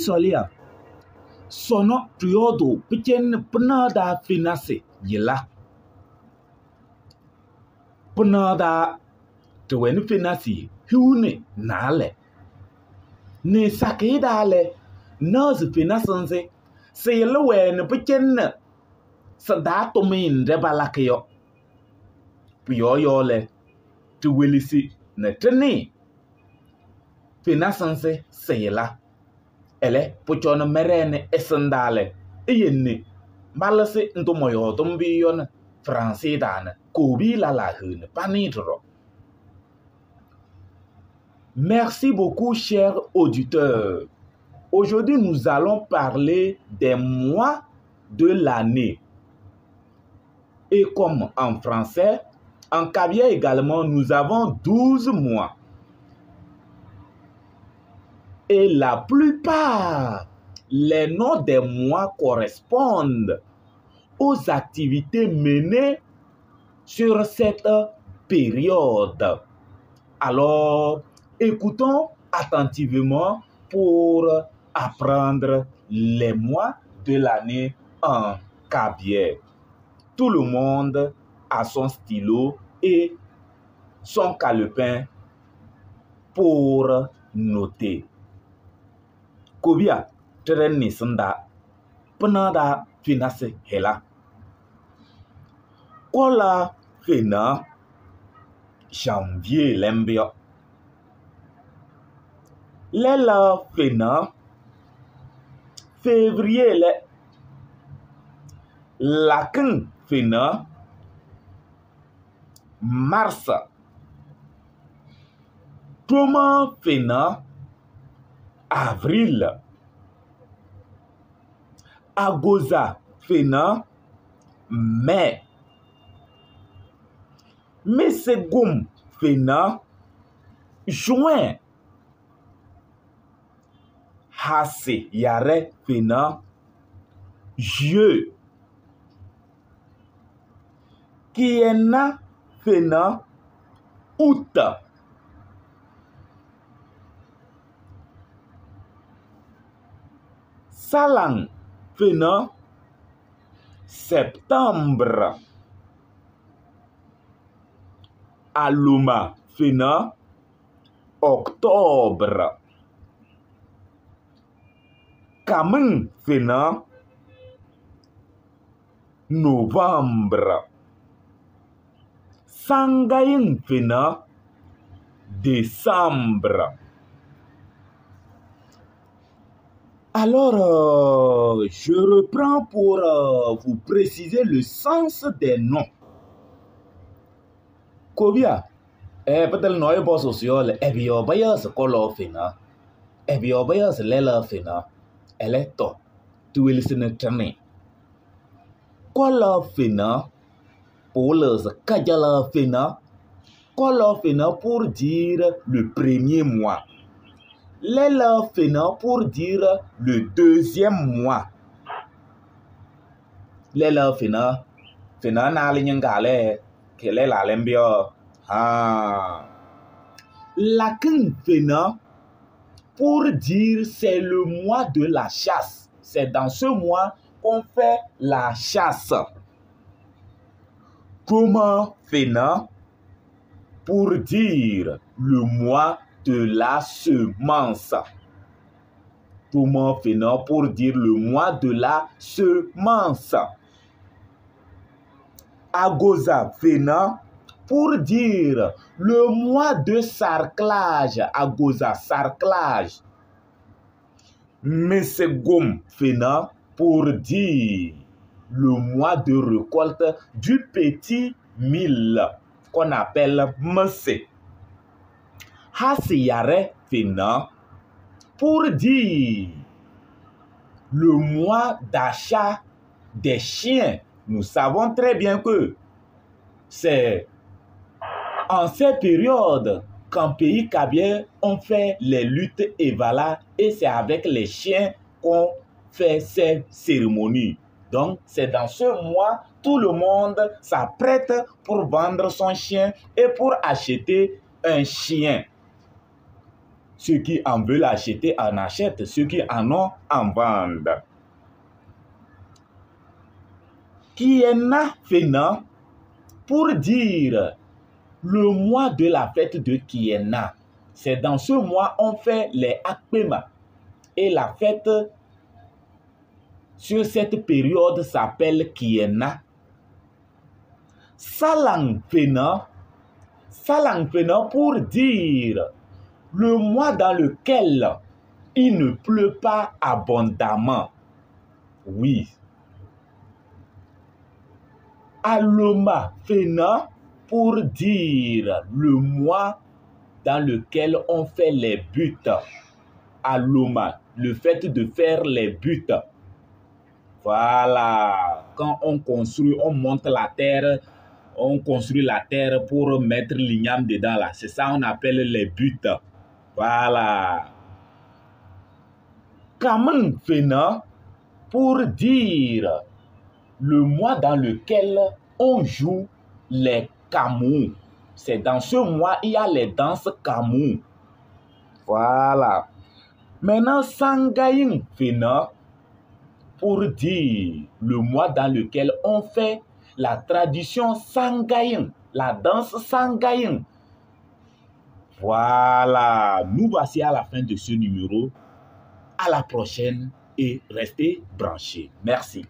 Sɔlɩya sɔnɔ ɖɩyɔɔdʋʋ pɩcɛnɩ pɩnaɣ taa fenasɩ yɩla. Pɩnaɣ taa ɖɩwɛnɩ fenasɩ hiu nɛ naalɛ. Nɛ sakɩyɛ taa lɛ, ŋnaɣ se fenasɩ nzɩ sɩyɩlɩ-wɛ nɛ pɩcɛnɩ sɩ-taa tʋmɩyɛ nɖɛ palakɩ yɔ. Pʋ-yɔɔ yɔ lɛ, ɖiwelesi nɛ ɖɩnɩɩ fenasɩ nzɩ sɩyɩla. Ɛlɛ, pʋcɔ nɛ mɛɖɛnɩ ɛsɩndaa lɛ, iyele nɛ malɩsɩ ndʋ mɔyɔɔdɩ mbʋ yɔ nɛ Fransɩ taa nɛ kobi lɛlaa heɣ nɛ panɩɩ ɖɔɖɔ. Merci beaucoup, chers auditeurs. Aujourd'hui, nous allons parler des mois de l'année. Et comme en français, en kabyè également, nous avons 12 mois. Et la plupart, les noms des mois correspondent aux activités menées sur cette période. Alors, écoutons attentivement pour apprendre les mois de l'année en kabyè. Tout le monde a son stylo et son calepin pour noter. Kobia tere nisında pina fenasɩ hɩla. Kɔla fena janvier lɛ mbʋ yɔ. Lɛlɛ fena février lɛ. Lakɩŋ fena mars. Toma fena avril. Agoza fena mai. Mesegum fena juin. Hase yare fena juillet. Kiena fena août. Salang fena septembre. Aloma fena octobre. Kameng fena novembre. Sangayin fena décembre. Alors, je reprends pour vous préciser le sens des noms. Kobia, peut-être noy boss social, ebio bayas kolo fena, ebio bayas lela fena, eleto, tuilisine tene. Kolo fena, pour le kajala fena, kolo fena pour dire le premier mois. Lela fena pour dire le deuxième mois. Lela fena, fena na li nyangale, ke lela lembio. Ah. Lakin fena pour dire c'est le mois de la chasse. C'est dans ce mois qu'on fait la chasse. Comment fena pour dire le mois de la semence. Comment fena pour dire le mois de la semence. Agoza fena pour dire le mois de sarclage. Agoza, sarclage. Mesegom fena pour dire le mois de récolte du petit mil qu'on appelle mensé. Haseyare fena pour dire le mois d'achat des chiens. Nous savons très bien que c'est en cette période qu'en pays kabyè, on fait les luttes Évala et c'est avec les chiens qu'on fait ces cérémonies. Donc, c'est dans ce mois, tout le monde s'apprête pour vendre son chien et pour acheter un chien. Ceux qui en veulent acheter en achètent, ceux qui en ont en vendent. Kiena Fena pour dire le mois de la fête de Kiena. C'est dans ce mois on fait les Akpema. Et la fête sur cette période s'appelle Kiena. Salang Fena, Salang Fena pour dire le mois dans lequel il ne pleut pas abondamment. Oui. Aloma Fena pour dire le mois dans lequel on fait les buts. Aloma, le fait de faire les buts. Voilà, quand on construit, on monte la terre, on construit la terre pour mettre l'igname dedans là. C'est ça on appelle les buts. Voilà. Kamen Fena pour dire le mois dans lequel on joue les kamous. C'est dans ce mois il y a les danses kamous. Voilà. Maintenant, Sangayin Fena pour dire le mois dans lequel on fait la tradition Sangayin, la danse Sangayin. Voilà, nous voici à la fin de ce numéro. À la prochaine et restez branchés. Merci.